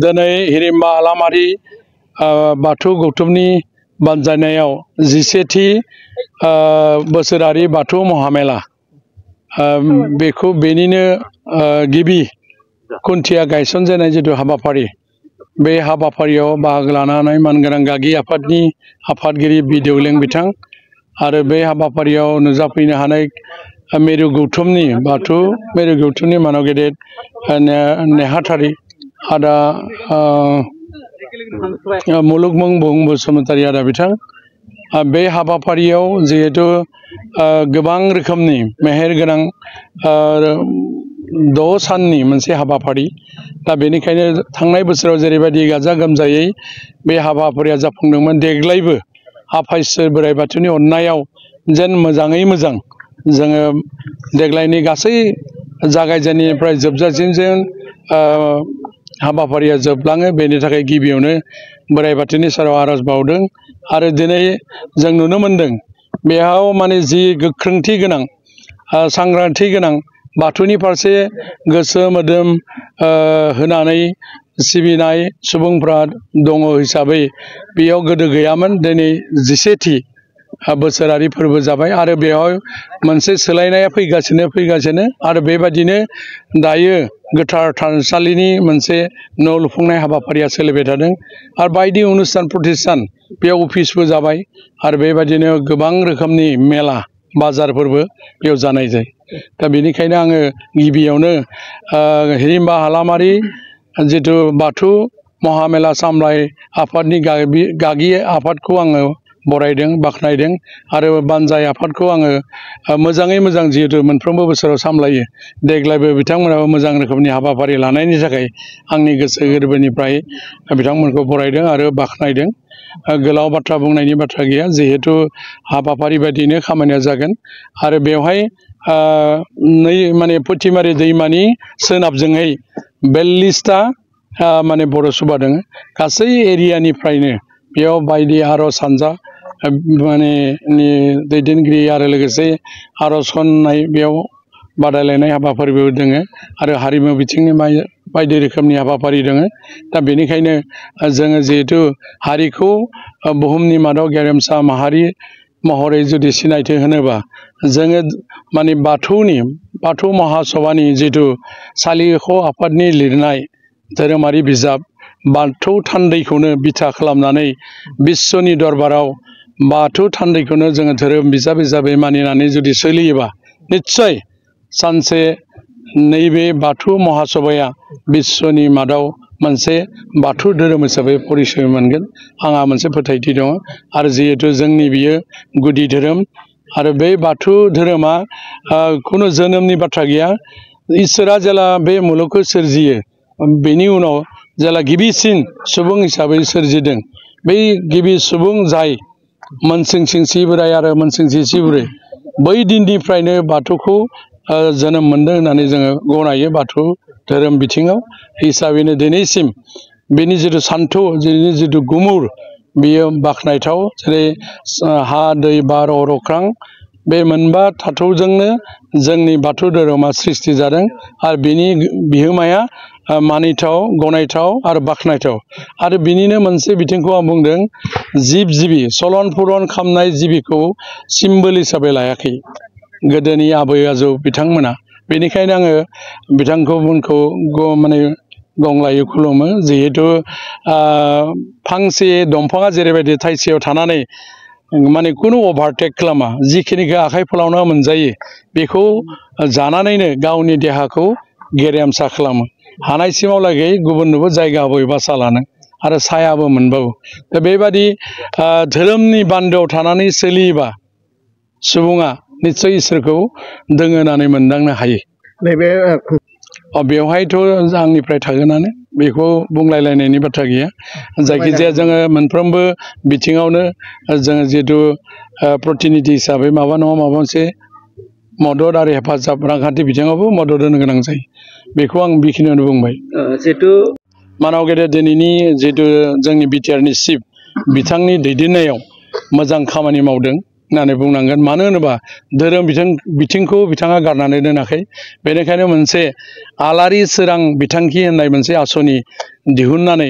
दिनै हिरिम्बा हालामारि बाथौ गौथुमनि बानजायनायाव 11थि बोसोरारि बाथौ महामेला बेखौ बेनिनो गिबि खुन्थिया गायसनजेननाय जिथु हाबाफारि बे हाबाफारियाव बाहागो लानानै मानगोनां गागि आफादनि आफादगिरि बि देवलें बिथां आरो बे हाबाफारियाव नुजाफैनो हानाय मेरु गौथुमनि बाथौ मेरु गौथुमनि मानव गेदेर नेहाथारि आदा मुलुगमुं बुहुम बसुमतारी आदा बिथां बे हाबाफारियाव जिहेतु गोबां रोखोमनि मेहेर गोनां 6 साननि मोनसे हाबाफारि दा बेनिखायनो थांनाय बोसोराव जेरैबायदि गाजा गोमजायै बे हाबाफारिया जाफुंदोंमोन देग्लायबो आफा इसोर बोराइ बाथौनि अननायाव जेन मोजाङै मोजां जोङो देग्लायनि गासै जागायजेननायनिफ्राय जोबजासिम जों हाबाफारिया जोबलाङो बेनि थाखाय गिबियावनो बोराइ बाथौनि सेराव आरज बावदों आरो दिनै जों नुनो मोनदों बेयाव माने जि गोख्रोंथि गोनां सांग्रांथि गोनां बाथौनि फारसे गोसो मोदोम होनानै सिबिनाय सुबुंफ्रा दङ हिसाबै बेयाव गोदो गैयामोन दिनै 11थि बोसोरारि फोरबो जाबाय आरो बेयाव मोनसे सोलायनाया फैगासिनो आरो बेबायदिनो दायो गोथार थानसालिनि मोनसे न' लुफुंनाय हाबाफारिया सोलिबाय थादों आरो बायदि अनुष्ठान प्रतिष्ठान बेयाव अफिसबो जाबाय आरो बेबायदिनो गोबां रोखोमनि मेला बाजारफोरबो बेयाव जानाय जायो दा बेनिखायनो आङो गिबियावनो हिरिम्बा हालामारि जिथु बाथौ महामेला सामलाय आफादनि गागि आफादखौ आङो बरायदों बाख्नायदों आरो बानजाय आफादखौ आङो मोजाङै मोजां जिहेतु मोनफ्रोमबो बोसोराव सामलायो देग्लायबो बिथांमोनाबो मोजां रोखोमनि हाबाफारि लानायनि थाखाय आंनि गोसो गोरबोनिफ्राय बिथांमोनखौ बरायदों आरो बाख्नायदों गोलाव बाथ्रा बुंनायनि बाथ्रा गैया जिहेतु हाबाफारि बायदिनो खामानिया जागोन आरो बेवहाय माने पथिमारि दैमानि सोनाबजोंहाय 42टा माने बर' सभा दङ गासै एरियानिफ्रायनो बेयाव बायदि आरज हानजा माने दैदेनगिरि आरो लोगोसे आरज खननाय बेयाव बादायलायनाय हाबाफारिबो दङ आरो हारिमु बिथिंनि बायदि रोखोमनि हाबाफारि दङ दा बेनिखायनो जोङो जिहेतु हारिखौ बुहुमनि मादाव गेरेमसा माहारि महरै जुदि सिनायथि होनोबा जोङो माने बाथौ महासभानि जिथु सालिख' आफादनि लिरनाय धोरोमारि बिजाब बाथौ थान्दैखौनो बिथा खालामनानै बिश्वनि दरबाराव बाथौ थान्दैखौनो जोङो धोरोम बिजाब हिसाबै मानिनानै जुदि सोलियोबा निस्सय सानसे नैबे बाथौ महासभाया बिश्वनि मादाव मोनसे बाथौ धोरोम हिसाबै परिचय मोनगोन आंहा मोनसे फोथायथि दङ आरो जिहेतु जोंनि बियो गुदि धोरोम आरो बे बाथौ धोरोमा खुनु जोनोमनि बाथ्रा गैया इसोरा जेला बे मुलुगखौ सोरजियो बेनि उनाव जेला गिबिसिन सुबुं हिसाबै सोरजिदों बै गिबि सुबुं जाय मोनसिंसिं सि बोराइ आरो मोनसिंसिं सि बुरै बै दिननिफ्रायनो बाथौखौ जोनोम मोनदों होननानै जोङो गनायो बाथौ धोरोम बिथिङाव हिसाबैनो दिनैसिम बेनि जिथु सान्थौ जिथु गुमुर बियो बाख्नायथाव जेरै हा दै बार अर अख्रां बे मोनबा थाथौजोंनो जोंनि बाथौ धोरोमा सृष्टि जादों आरो बिनि बिहोमाया मानिथाव गनायथाव आरो बाख्नायथाव आरो बिनिनो मोनसे बिथिंखौ आं बुंदों जिब जिबि सलन पुरन खालामनाय जिबिखौ सिम्बल हिसाबै लायाखै गोदोनि आबै आजौ बिथांमोना बेनिखायनो आङो बिथांमोनखौ माने गंलायै खुलुमो जिहेतु फांसे दंफाङा जेरैबायदि थाइसेयाव थानानै माने खुनु अभारटेक खालामा जिखिनिखौ आखाइ फोलावना मोनजायो बेखौ जानानैनो गावनि देहाखौ गेरेमसा खालामो हानायसिमावलागै गुबुननोबो जायगा होयो बासा लानो आरो सायाबो मोनबावो दा बेबादि धोरोमनि बान्दोआव थानानै सोलियोबा सुबुङा निस्सय इसोरखौ दोङो होननानै मोनदांनो हायो नैबे बेवहायथ' आंनिफ्राय थागोनानो बेखौ बुंलायलायनायनि बाथ्रा गैया जायखिजाया जोङो मोनफ्रोमबो बिथिङावनो जोङो जिहेतु प्रतिनिधि हिसाबै माबा नङा माबा मोनसे मदद आरो हेफाजाब रांखान्थि बिथिङावबो मदद होनो गोनां जायो बेखौ आं बेखिनियावनो बुंबाय जिहेतु मानव गेदेर दिनैनि जिहेतु जोंनि बिटिआरनि चिफ बिथांनि दैदेननायाव मोजां खामानि मावदों होननानै बुंनांगोन मानो होनोबा धोरोम बिथिंखौ बिथाङा गारनानै दोनाखै बेनिखायनो मोनसे आलारि सोरां बिथांखि होननाय मोनसे आसनि दिहुननानै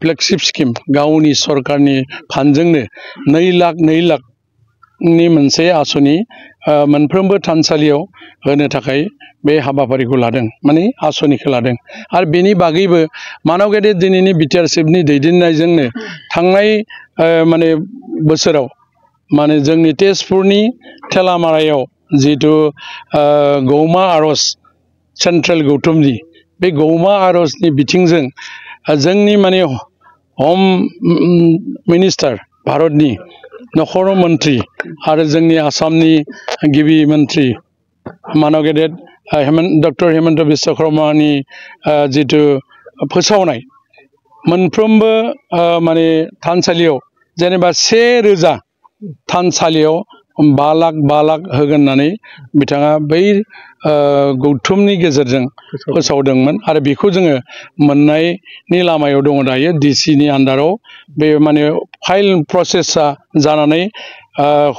फ्लेगशिप स्किम गावनि सरकारनि फान्डजोंनो 2 लाखनि मोनसे आसनि मोनफ्रोमबो थानसालियाव होनो थाखाय बे हाबाफारिखौ लादों माने आसनिखौ लादों आरो बेनि बागैबो मानव गेदेर दिनैनि बिटिआरसिफनि दैदेननायजोंनो थांनाय माने बोसोराव माने जोंनि तेजपुरनि थेलामारायाव जिथु गौमा आरज सेन्ट्रेल गौथुमनि बे गौमा आरजनि बिथिंजों जोंनि माने हम मिनिस्टार भारतनि नखर मन्त्रि आरो जोंनि आसामनि गिबि मन्त्रि मानव गेदेर डक्टर हेमन्त बिश्व शर्मानि जिथु फोसावनाय मोनफ्रोमबो माने थानसालियाव जेनेबा 1000 थानसालियाव 5 लाख होगोन होननानै बिथाङा बै गौथुमनि गेजेरजों फोसावदोंमोन आरो बेखौ जोङो मोननायनि लामायाव दङ दायो डिसिनि आन्डाराव बे माने फाइल प्रसेसा जानानै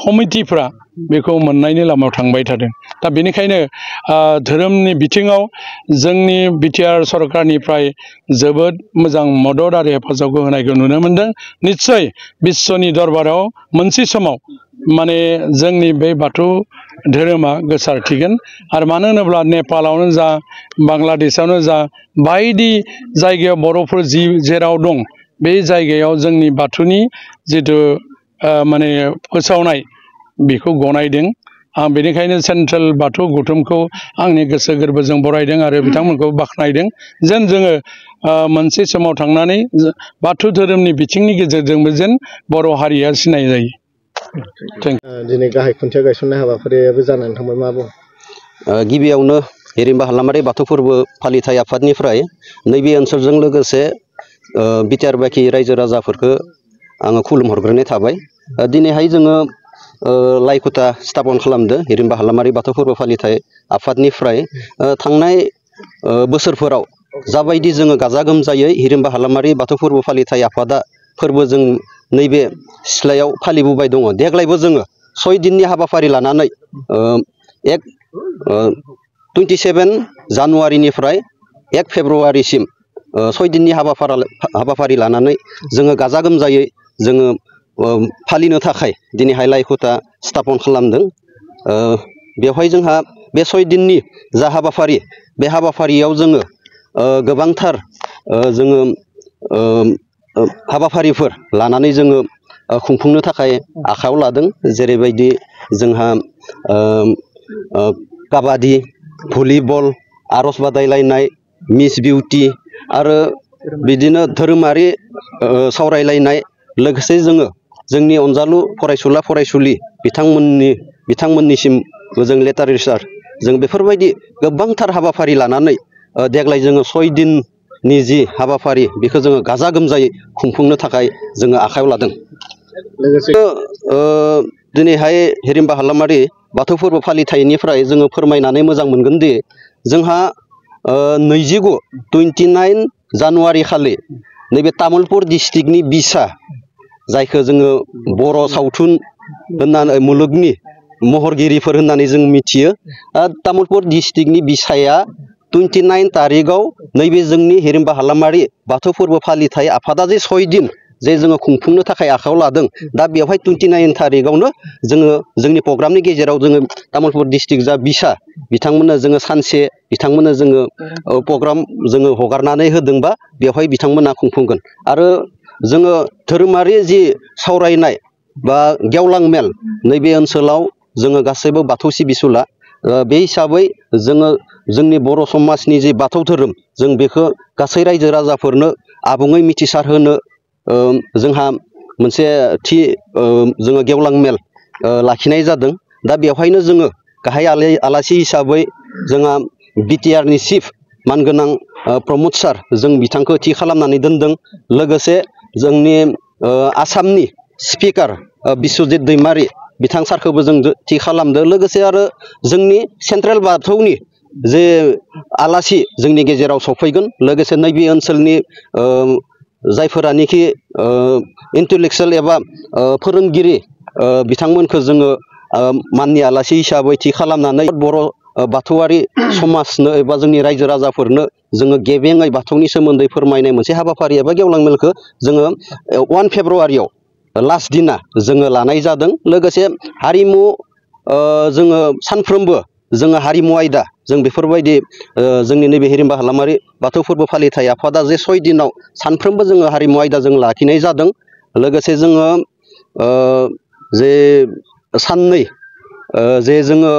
कमिटिफ्रा बेखौ मोननायनि लामायाव थांबाय थादों दा बेनिखायनो धोरोमनि बिथिङाव जोंनि बिटिआर सरकारनिफ्राय जोबोद मोजां मदद आरो हेफाजाबखौ होनायखौ नुनो मोनदों निस्सय बिश्वनि दरबाराव मोनसे समाव माने जोंनि बे बाथौ धोरोमा गोसारथिगोन आरो मानो होनोब्ला नेपालावनो जा बांलादेशआवनो जा बायदि जायगायाव बर'फोर जेराव दं बे जायगायाव जोंनि बाथौनि जिथु माने फोसावनाय बेखौ गनायदों आं बेनिखायनो सेन्ट्रेल बाथौ गौथुमखौ आंनि गोसो गोरबोजों बरायदों आरो बिथांमोनखौ बाख्नायदों जेन जोङो मोनसे समाव थांनानै बाथौ धोरोमनि बिथिंनि गेजेरजोंबो जेन बर' हारिया सिनाय जायो दिनै गाहाय खुन्थिया गायसननाय हाबाफारियाबो जानानै थांबाय मा बुं गिबियावनो हिरिम्बा हालामारि बाथौ फोरबो फालिथाय आफादनिफ्राय नैबे ओनसोलजों लोगोसे बिटिआर बाखि रायजो राजाफोरखौ आङो खुलुमहरग्रोनाय थाबाय दिनैहाय जोङो लाइखुथा स्थापन खालामदो हिरिम्बा हालामारि बाथौ फोरबो फालिथाय आफादनिफ्राय थांनाय बोसोरफोराव जाबायदि जोङो गाजा गोमजायै हिरिम्बा हालामारि बाथौ फोरबो फालिथाय आफादा फोरबो जों नैबे सिथ्लायाव फालिबोबाय दङ देग्लायबो जोङो 6 दिननि हाबाफारि लानानै 27 जानुवारिनिफ्राय 1 फेब्रुवारिसिम 6 दिननि हाबाफारि लानानै जोङो गाजा गोमजायै जोङो फालिनो थाखाय दिनैहाय लाइखुथा स्थापन खालामदों बेवहाय जोंहा बे 6 दिननि जा हाबाफारि बे हाबाफारियाव जोङो गोबांथार जोङो हाबाफारिफोर लानानै जोङो खुंफुंनो थाखाय आखायाव लादों जेरैबायदि जोंहा काबादि भलिबल आरज बादायलायनाय मिस बिउटि आरो बिदिनो धोरोमारि सावरायलायनाय लोगोसे जोङो जोंनि अनजालु फरायसुला फरायसुलि बिथांमोननिसिम जों लेटार रिसार्च जों बेफोरबायदि गोबांथार हाबाफारि लानानै देग्लाय जोङो 6 दिननि जि हाबाफारि बेखौ जोङो गाजा गोमजायै खुंफुंनो थाखाय जोङो आखायाव लादों लोगोसे दिनैहाय हिरिम्बा हालामारि बाथौ फोरबो फालिथायनिफ्राय जोङो फोरमायनानै मोजां मोनगोन दि जोंहा 29 जानुवारि खालि नैबे तामुलपुर डिस्ट्रिक्टनि बिसा जायखौ जोङो बर' सावथुन होननानै मुलुगनि महरगिरिफोर होननानै जों मिथियो तामुलपुर डिस्ट्रिक्टनि बिसाया 29 तारिखआव नैबे जोंनि हिरिम्बा हालामारि बाथौ फोरबो फालिथाय आफादा जे 6 दिन जे जोङो खुंफुंनो थाखाय आखायाव लादों दा बेवहाय 29 तारिखआवनो जोङो जोंनि प्रग्रामनि गेजेराव जोङो तामुलपुर डिस्ट्रिक्ट जा बिसा बिथांमोननो जोङो सानसे बिथांमोननो जोङो प्रग्राम जोङो हगारनानै होदोंबा बेवहाय बिथांमोना खुंफुंगोन आरो जोङो धोरोमारि जि सावरायनाय बा गेवलां मेल नैबे ओनसोलाव जोङो गासैबो बाथौ सिबिसुला बे हिसाबै जोङो जोंनि बर' समाजनि जि बाथौ धोरोम जों बेखौ गासै रायजो राजाफोरनो आबुङै मिथिसार होनो जोंहा मोनसे थि जोङो गेवलां मेल लाखिनाय जादों दा बेवहायनो जोङो गाहाय आलासि हिसाबै जोंहा बिटिआरनि चिफ मानगोनां प्रमद सार जों बिथांखौ थि खालामनानै दोनदों लोगोसे जोंनि आसामनि स्पिकार बिस्वजित दैमारि बिथां सारखौबो जों थि खालामदों लोगोसे आरो जोंनि सेन्ट्रेल बाथौनि जे आलासि जोंनि गेजेराव सफैगोन लोगोसे नैबे ओनसोलनि जायफोरानोखि इन्टेलेक्सुयेल एबा फोरोंगिरि बिथांमोनखौ जोङो माननि आलासि हिसाबै थि खालामनानै बर' बाथौआरि समाजनो एबा जोंनि रायजो राजाफोरनो जोङो गेबेङै बाथौनि सोमोन्दै फोरमायनाय मोनसे हाबाफारि एबा गेवलां मेलखौ जोङो 1 फेब्रुआरियाव लास्ट दिना जोङो लानाय जादों। लोगोसे हारिमु जोङो सानफ्रोमबो जोङो हारिमु आयदा जों बेफोरबायदि जोंनि नैबे हिरिमबा हालामारि बाथौ फोरबो फालिथाय आफादा जे 6 दिनाव सानफ्रोमबो जोङो हारिमु आयदा जों लाखिनाय जादों। लोगोसे जोङो जे साननै जे जोङो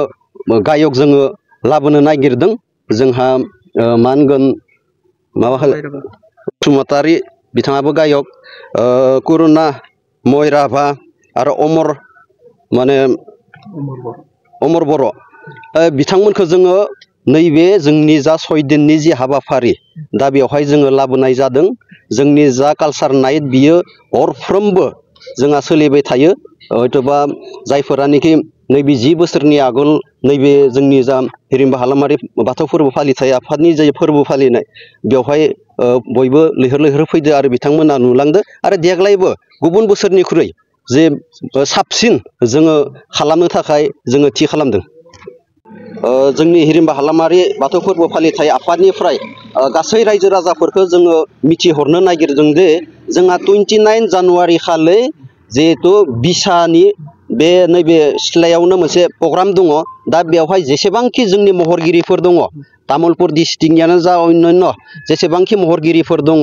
गायक जोङो लाबोनो नागिरदों जोंहा मा होनगोन बसुमतारी बिथाङाबो गायक करुना मयराभा आरो अमर बर' बिथांमोनखौ जोङो नैबे जोंनि जा 6 दिननि जि हाबाफारि दा बेवहाय जोङो लाबोनाय जादों। जोंनि जा कालचार नाइट बियो हरफ्रोमबो जोंहा सोलिबाय थायो। हयथ'बा जायफोरानोखि नैबे 10 बोसोरनि आगोल नैबे जोंनि जा हिरिमबा हालामारि बाथौ फोरबो फालिथाय आफादनि जे फोरबो फालिनाय बेवहाय बयबो लैहोर लैहोर फैदो आरो बिथांमोना नुलांदो आरो देग्लायबो गुबुन बोसोरनिख्रुइ जे साबसिन जोङो खालामनो थाखाय जोङो थि खालामदों। जोंनि हिरिमबा हालामारि बाथौ फोरबो फालिथाय आफादनिफ्राय गासै रायजो राजाफोरखौ जोङो मिथिहरनो नागिरदों जे जोंहा 29 जानुवारि खालि जिहेथु बिसानि बे नैबे सिथ्लायावनो मोनसे प्रग्राम दङ। दा बेवहाय जेसेबांखि जोंनि महरगिरिफोर दङ तामुलपुर डिस्ट्रिक्टनियानो जा अन्यान्य जेसेबांखि महरगिरिफोर दङ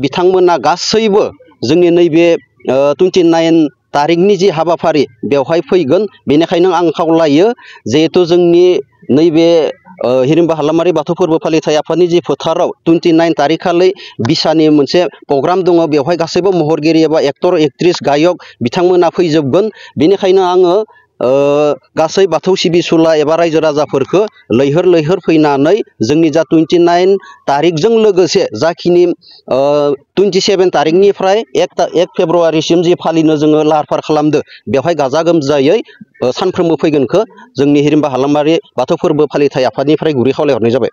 बिथांमोना गासैबो जोंनि नैबे 29 तारिखनि जि हाबाफारि बेवहाय फैगोन। बेनिखायनो आं खावलायो जिहेथु जोंनि नैबे हिरिमबा हालामारि बाथौ फोरबो फालिथाय आफादनि जि फोथाराव 29 तारिख खालि बिसानि मोनसे प्रग्राम दङ बेवहाय गासैबो महरगिरि एबा एक्टर एक्ट्रिस गायक बिथांमोना फैजोबगोन। बेनिखायनो आङो गासै बाथौ सिबिसुला एबा रायजो राजाफोरखौ लैहोर लैहोर फैनानै जोंनि जा 29 तारिखजों लोगोसे जाखिनि 27 तारिखनिफ्राय 1 फेब्रुआरिसिम जि फालिनो जोङो लाहार फाहार खालामदो बेवहाय गाजा गोमजायै सानफ्रोमबो फैगोनखौ जोंनि हिरिमबा हालामारि बाथौ फोरबो फालिथाय आफादनिफ्राय गुरै खावलायहरनाय जाबाय।